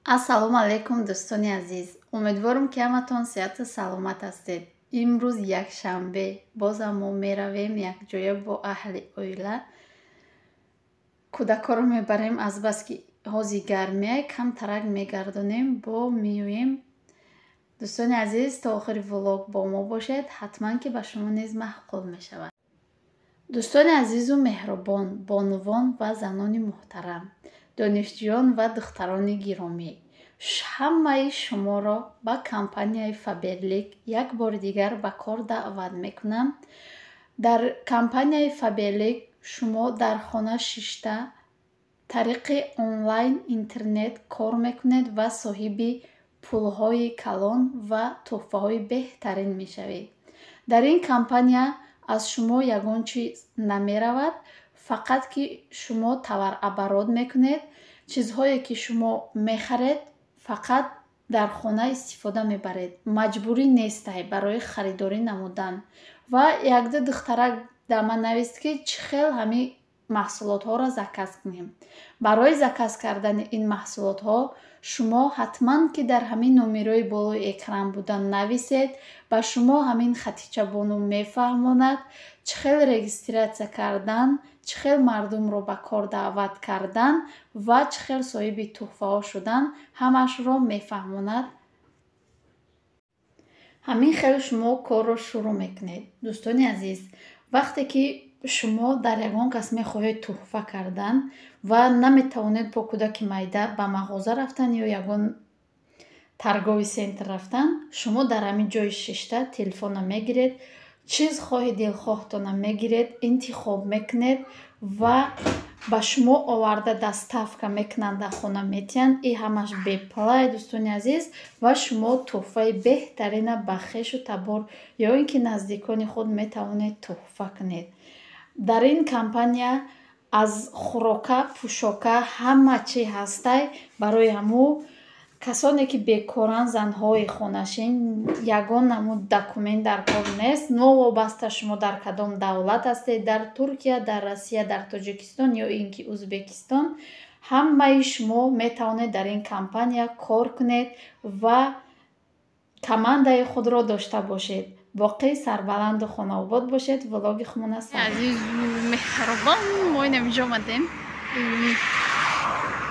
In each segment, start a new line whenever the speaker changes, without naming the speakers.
Ассалому алайкум, дӯстони азиз! Умедворам, ки ҳаматон сеҳату саломат ҳастед. Имрӯз якшанбе, бозам мо меравем якҷоя бо аҳли оила. Кӯдакҳоро мебарем, азбаски ҳози гармия, камтарак мегардонем, бо меоем. Дӯстони азиз, то охири влог бо мо бошед, ҳатман ки ба шумо низ маъқул мешавад. Дӯстони азизу меҳрубон, бонувон ва занони муҳтарам, донишҷӯён ва духтарони гиромӣ, ҳамаи шуморо ба компанияи Фаберлик як бори дигар ба кор даъват мекунам. Дар компанияи Фаберлик шумо дар хона шишта, тариқи онлайн интернет кор мекунед ва соҳиби пулҳои калон ва тӯҳфаҳои беҳтарин мешавед. Дар ин компания аз шумо ягон чиз намеравад, фақат ки шумо товарооборот мекунед. Чизҳое ки шумо мехаред, фақат дар хона истифода мебаред, маҷбурӣ нестай барои харидорӣ намудан. Ва якду духтарак дар ман навист, ки чӣ хел ҳамин маҳсулотҳоро заказ кунем. Барои заказ кардани ин маҳсулотҳо шумо ҳатман ки дар ҳамин номерои болои экран буда нависед. Ба шумо ҳамин Хатичабону мефаҳмонад, чӣ хел регистрация кардан, чӣ хел мардумро ба кор даъват кардан ва чӣ хел соҳиби тӯҳфаҳо шудан, ҳамаашро мефаҳмонад. Ҳамин хел шумо корро шурӯъ мекунед. Дӯстони азиз, вақте ки шумо дар ягон кас мехоҳед тӯҳфа кардан ва наметавонед бо кӯдаки майда ба мағоза рафтан ё ягон торговый центр рафтан, шумо дар ҳамин ҷои шишта телефонро мегиред, чиз хоҳи дилхоҳтона мегиред, интихоб мекунед ва ба шумо оварда доставка мекунанд, дар хона метиҳанд. И ҳамаш бепулай, дӯстони азиз. Ва шумо тӯҳфаи беҳтарина ба хешу табор ё ин ки наздикони худ метавонед тӯҳфа кунед. Дар ин компания аз хӯрока, пӯшока, ҳама чи ҳастай. Барои ҳамун касоне ки бекоранд, занҳои хонашин, ягон намуд документ дар кор нест. Новобаста шумо дар кадом давлат ҳастед, дар Туркия, дар Россия, дар Тоҷикистон ё ин ки Ӯзбекистон, ҳамаи шумо метавонед дар ин компания кор кунед ва командаи худро дошта бошед. Боқӣ сарбаланду хонаобод бошед. Влоги хумона. Азизу меҳрубон, мо инамиҷо омадем.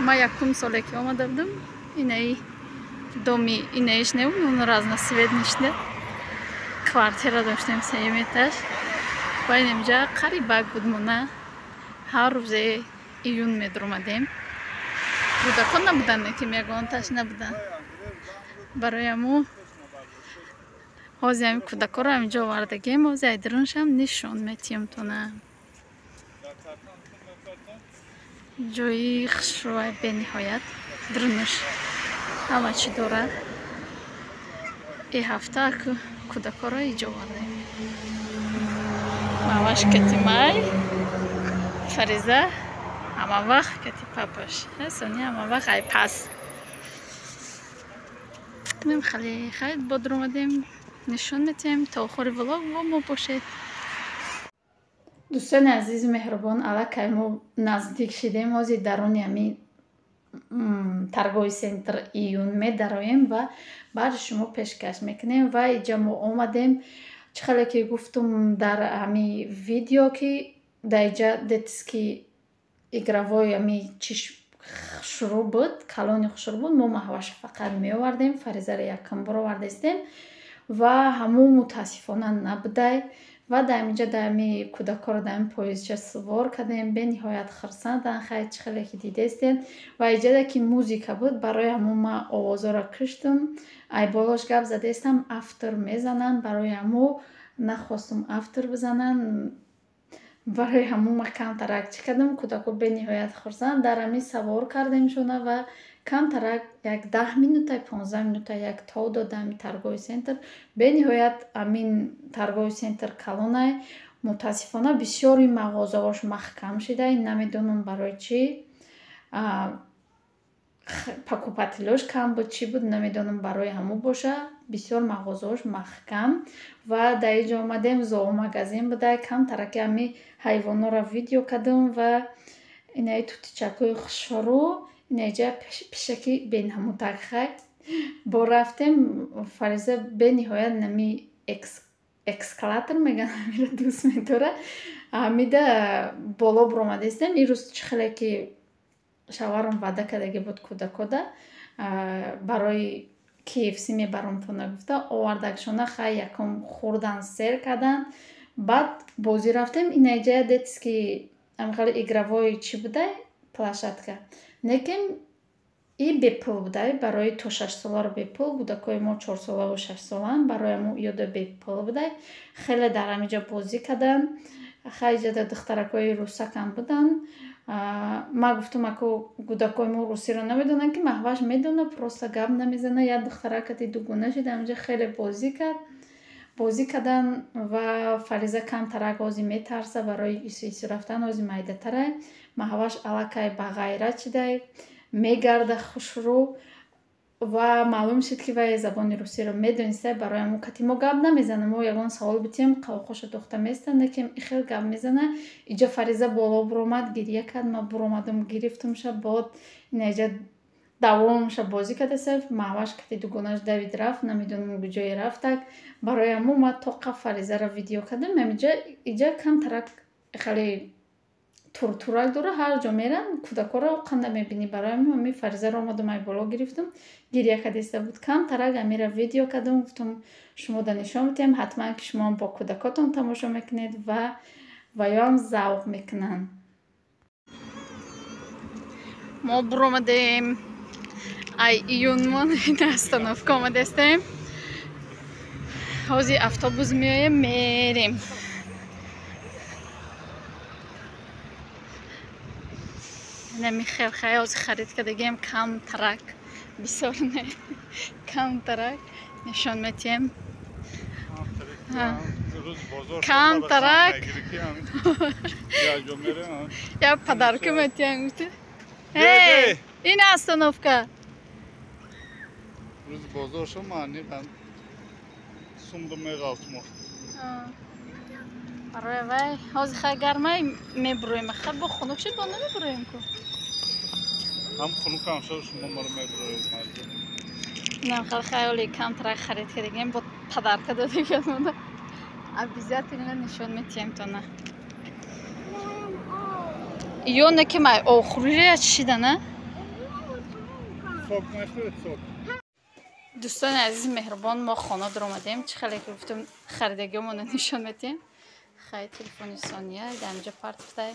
Ма якум соле ки омада будам, инаи доми инаиш небуд, он разноцветный шуда. Квартира доштем, сеюм этаж, ва инамиҷа қарибак буд. Мона ҳар рӯзе июн медуромадем. Кӯдакон набуданд, ки ягонташ набуданд. Барои ҳамун ҳози ҳамин кӯдакҳоро ҳаминҷо овардагем. Ҳози айдируншам нишон метиҳем тона. Ҷои хушрӯай бениҳоят, дурунаш ҳама чӣ дорад. И ҳафта кӯдакҳоро иҷо овардем. Мамаш кати май, Фариза ҳама вақт кати папаш, Сони ҳама вақт ай пас. Хеле хайр, бодр омадем, нишон метиҳем. То охири влог бо мо бошед. Дӯстони азизу меҳрубон, аллакай мо наздик шидем. Ҳозир даруни ҳамин торговый центр Июн медароем ва баъди шумо пешкаш мекунем. Ва иҷа мо омадем. Чӣ хеле ки гуфтум дар ҳамин видео, ки дар иҷа детский игровой ҳами чиш хушрӯ буд, калони хушрӯ буд. Мо маҳваша фақат меовардем, Фаризаро якум бор овардаистем ва ҳамун мутаассифона набудай. Ва дар ҳаминҷа дар ҳами кӯдакҳоро дар ҳамин поездча сувор кардем, бениҳоят хурсанданд. Хайр, чӣ хеле ки дидаистем. Ва иҷода ки музыка буд, барои ҳамун ман овозҳоро киштум. Ай болош гап задаистам, автор мезананд, барои ҳамун нахостум автор бизананд. Барои ҳамун ман камтарак чӣ кардам. Кӯдакҳо бениҳоят хурсанд. Дар ҳамин савор кардемшона ва камтарак як 10 минута, 15 минута як тов дода ҳамин торговый центр. Бениҳоят ҳамин торговый центр калонай. Мутаассифона, бисёри мағозаҳош маҳкам шида, намедонам барои чӣ. Покупателёш кам буд, чӣ буд, намедонам, барои ҳамун боша бисёр мағозаҳош маҳкам. Ва дар инҷо омадем, зоомагазин буда. Камтараки ҳамин ҳайвонҳоро видео кардам ва инаи тутичакҳои хушрӯ. Инаҷа пишаки бенамудак хай. Бо рафтем, Фариза бениҳоят нами эскалатор меган, ҳамиро дӯст медорад. Ҳамида боло буромадаистем. Ин рӯз чӣ хеле ки шавҳарам ваъда кардагӣ буд кӯдакода, барои KFC мебаромтона гуфта, овардагшона хай якум хӯрдан, сер кардан. Баъд бозӣ рафтем. Инаҷа детский ҳамихеле игровой чӣ будай, площадка. Лекин и бепул будай, барои то 6 соларо бепул, кӯдакои мо 4 солаву 6 солаанд, барои ҳамо ёдо бепул будай. Хеле дар ҳамиҷо бозӣ карданд. Хай иҷода духтаракҳои русакам буданд. Ман гуфтам, аку кӯдакои мо русиро намедонанд, ки Маҳваш медонад, просто гап намезанад. Як духтаракати дугона шид, ҳаминҷо хеле бозӣ кард. Бозӣ карданд ва Фариза камтарак ҳозир метарса барои ису рафтан, ҳозир майдатарай. Маҳваш аллакай ба ғайрат шидай, мегарда хушрӯ ва маълум шуд, ки вай забони русиро медониста, барои ҳамон кати мо гап намезанад. Мо ягон савол битиҳем, қавоқошо духта местанд, лекин хел гап мезанад. Иҷо Фариза боло буромад, гиря кард, ман буромадам, гирифтумша, бод инаҷа давомша бозӣ кардаса. Маҳваш кати дугонаш давид рафт, намедонам куҷое рафтак. Барои ҳамон ман тоқа Фаризаро видео кардам. Ҳамиҷа иҷа камтарак хеле туртурак дора, ҳар ҷо меранд, кӯдакҳоро қанда мебинӣ. Барои ҳамин ҳами Фаризаро омадам, ай боло гирифтам, гиря кардиста буд. Камтарак ҳамира видео кардам, гуфтам, шумода нишон медиҳам, ҳатман ки шумоам бо кӯдакотон тамошо мекунед ва ваёам завқ мекунанд. Мо буромадем ай июнмон, остановка омадастем. Ҳозир автобус меоем, мерем. Нами хел хай ҳозир харид кардагием, камтарак, бисёр не, камтарак нишон метиҳем. Камтарак я подарка метиҳем, гуфти. Ин остановка.
Рӯзи бозор шо маъни сумду меғалтмо.
Барои вай ҳозир хай гармай мебуроем. Хай бо хунук шуд, бо намебуроем ку.
Ҳам хунукам шуд, шумо моро мебуроед маҷбур.
Инам хел хаёли камтарак харид кардагем, бо подарка додагиам. Обязательно нишон метиҳем тона. Ё не ки май охурия чишидана?
Сок мехӯред, сок.
Дӯстони азизи меҳрубон, мо хона дуромадем. Чӣ хеле ки гуфтем, харидагиҳомонро нишон метиҳем. Хай телефони Сония дар инҷо партофтай.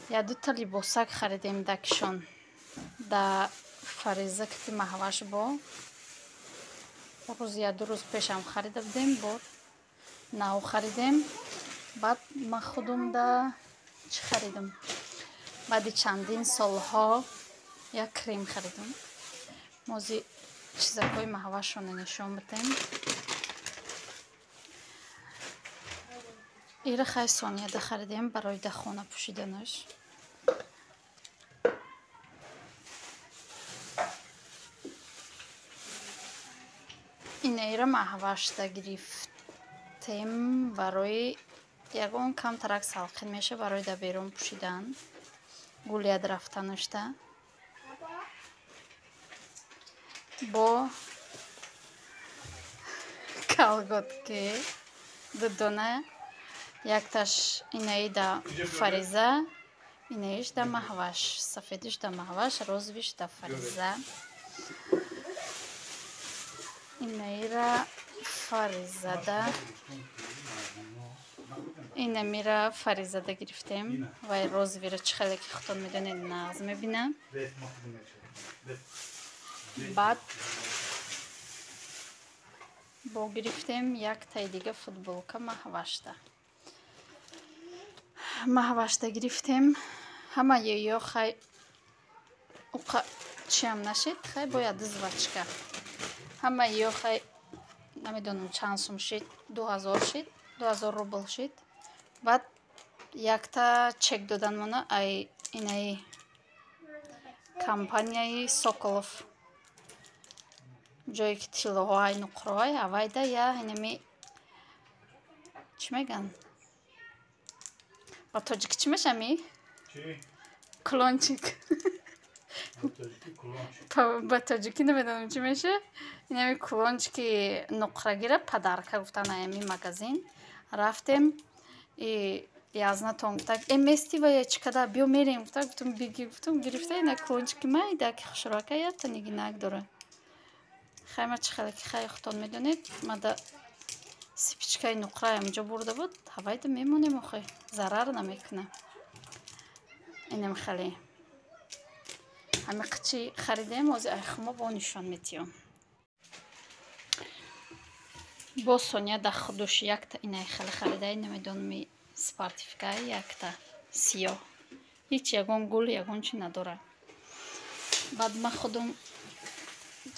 Я дута либосак харидем да кишон. Да Фариза кати Маҳваш бо. Рӯз я ду рӯз пешам харида будем, бо нав харидем. Баъд ман худум да чӣ харидам? Баъди чандин солҳо як крем харидам. Мози чизакҳои Маҳвашонро нишон бидем. Ира хай Сонияда харидем барои да хона пӯшиданаш. Инаира Маҳвашда гирифтем барои ягон камтарак салқин меша, барои да берун пӯшидан, гулияд рафтанашда. Бо колготки дудона, якташ инаи да Фариза, инаиш да Маҳваш, сафедиш да Маҳваш, розовиш да Фариза. Инаира Фаризада, инамира Фаризада гирифтем. Вай розовира чӣ хеле ки худтон медонед, нағз мебинам. Баъд бо гирифтем яктаи дига футболка Маҳвашда. Маҳвашда гирифтем. Ҳама ё хай уқа чиам нашид, хай бояд звачка. Ҳама ё хай намедонам чанд сум шид, 2000 шид, 2000 рубл шид. Баъд якта чек додан мона ай инаи компанияи Соколов, ҷое ки тиллоҳо ай, нуқроҳай, авайда я инами чӣ меган? Ба тоҷикӣ чӣ мешами? Клончик. Ба тоҷикӣ намедонам чӣ меша. Инами кулончики нуқрагира подарка гуфтан аями магазин. Рафтем и язнатон гуфта, э мести ва я чӣ када биё мерем гуфта, гуфтум бигир, гуфтум гирифта ина кулончики майда ки хушрока якта нигинак дора. Хай ма чӣ хеле ки хай худтон медонед, мада сипичкаи нуқраям инҷо бурда буд, ҳавайда мемонем охе, зарар намекуна. Инам хеле. Ҳами қичи харидем, ҳозир айхумо бо нишон метиём. Бо Соня да худуш якта инай хеле харидай, намедонам спартивкаи якта сиёҳ. Ҳеҷ ягон гул, ягон чи надора. Баъд ма худум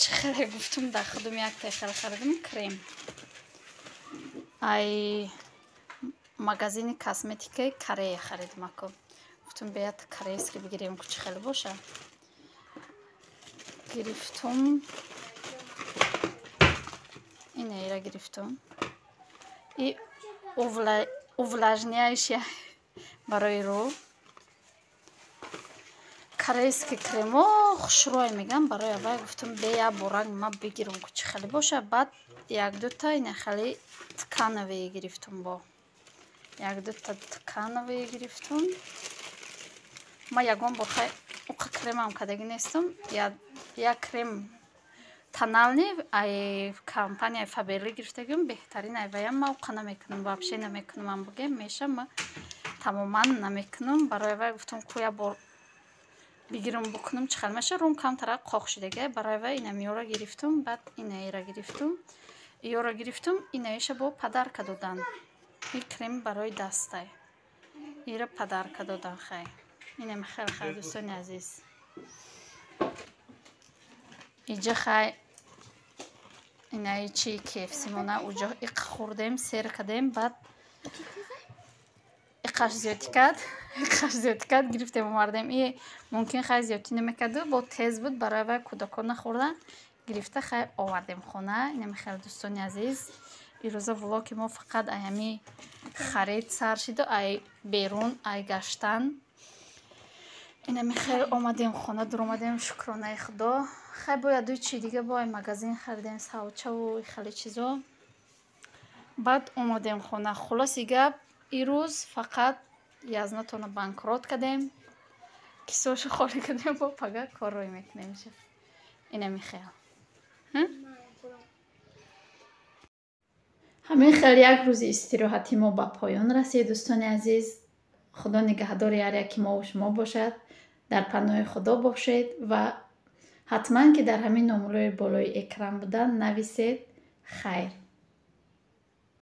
чӣ хеле гуфтум, да худум якта хеле харидам крем. Ай магазини косметикаи Корея харидам ако. Гуфтум бият корейски бигирем, ку чӣ хеле боша. Гирифтум. Инаира гирифтум. И увлажняющая барои рӯ. Корейски кремо хушрӯй мегам, барои аввал гуфтум бе як боранг ма бигирам, ку чӣ хеле боша. Баъд якдута ина хеле ткановые гирифтум бо. Якдута ткановые гирифтум. Ма ягон бор хай уқа кремам кардагӣ нестам. Як крем тонални ай компанияи Фаберли гирифтагим, беҳтарин ай ваям ма уқа намекунам, вообще намекунам, ам бугем меша ма тамоман намекунам. Барои вай гуфтум ку як бор бигирам букунам чӣ хел меша. Рум камтара қоқ шудага, барои вай инамиёра гирифтум, баъд инаира гирифтум, иёра гирифтум, инаиша бо подарка додан. Ин крем барои дастай. Ира подарка додан хай. Инам хел хай дӯстони азиз. Иҷа хай инаи чи KFC мона уҷо иқ хӯрдем, сер кардем, баъд иқаш зиёдтӣ кард, иқаш зиёдтӣ кард, гирифтем овардем. И мумкин хай зиёдтӣ намекарду, бо тез буд, барои вай кӯдакон нахӯрдан, гирифта хай овардем хона. Инами хел дӯстони азиз. Ирӯза влоги мо фақат ай ҳами харид сар шиду, ай берун, ай гаштан. Инами хел омадем хона, дуромадем, шукронаи худо. Хай бояд ду чи дига бо ай магазин харидем, савчаву хеле чизо. Баъд омадем хона. Хулоси гап, ирӯз фақат язнатона банкрот кардем, кисошу холӣ кардем, бо пага кор рӯй мекунем. Инами хел. Ҳамин хел як рӯзи истироҳати мо ба поён расид, дӯстони азиз. Худо нигаҳдори ҳар яки мову шумо бошад. Дар паноҳи Худо бошед ва ҳатман ки дар ҳамин номулои болои экран будан нависед хайр.